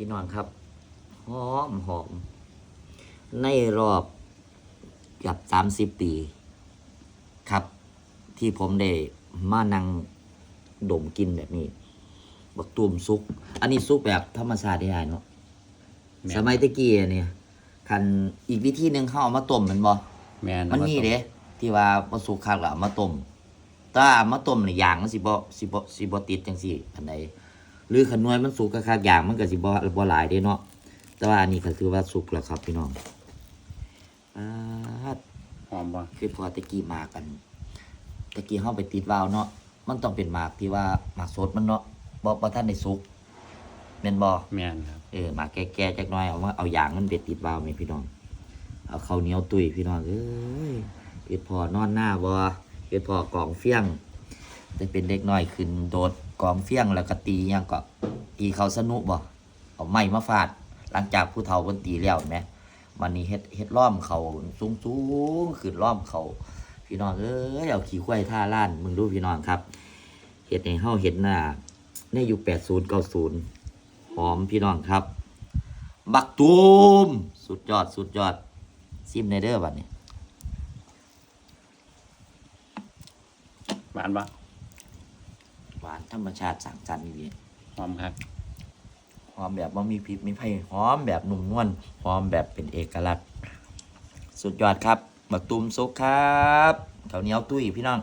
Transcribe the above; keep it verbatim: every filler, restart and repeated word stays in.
พี่น้องครับ หอมหอม ในรอบเกือบสามสิบปีครับ ที่ผมได้มานั่งดมกลิ่นแบบนี้ บักตูมสุก อันนี้สุกแบบธรรมชาติได้เนาะ แม่น สมัยตะกี้เนี่ย คันอีกวิธีหนึ่งเขาเอามาต้มแม่นบ่ แม่น มันมีเด้ ที่ว่าบ่สุกคักแล้วเอามาต้ม แต่ว่าเอามาต้มนี่ยางมันสิบ่สิบ่สิบ่ติดจังซี่ปานใด หรือคันหน่วยมันสุกคักๆยางมันก็สิบ่บ่หลายเด้เนาะ แต่ว่าอันนี้ก็ถือว่าสุกแล้วครับพี่น้อง ป๊าด หอมบ่ คือพอตะกี้หมากกัน ตะกี้เฮาไปติดวาล์วเนาะ มันต้องเป็นหมากที่ว่าหมากสดมันเนาะ บ่บ่ทันได้สุก แม่นบ่ แม่นครับ เออ หมากแก่ๆจักหน่อย เอามาเอายางมันไปติดวาล์วแม่พี่น้อง เอาข้าวเหนียวตุ้ยพี่น้องเอ้ย คือพอนอนหน้าบ่ คือพอกองเฟี้ยง แต่เป็นเด็กน้อยขึ้นโดดกองเฟี้ยงแล้วก็ตีหยังก็ ตีเขาสนุกบ่ เอาไม้มาฟาด หลังจากผู้เฒ่าเพิ่นตีแล้วแหม บัดนี้เฮ็ดเฮ็ดล้อมเขาสูงๆ ขึ้นล้อมเขา พี่น้องเอ้ย เอาขี้ควายทาล้าน มึงดูพี่น้องครับ เฮ็ดให้เฮาเห็นหน้า ในยุคแปดศูนย์เก้าศูนย์ หอมพี่น้องครับ บักตูม สุดยอด สุดยอด ซิมแหน่เด้อบัดนี้ หวานบ่ หวานธรรมชาติสร้างสรรค์อีหลี หอมครับ หอมแบบบ่มีพิษมีภัย หอมแบบนุ่มนวล หอมแบบเป็นเอกลักษณ์ สุดยอดครับ บักตูมสุกครับ ข้าวเหนียวตุ้ยพี่น้อง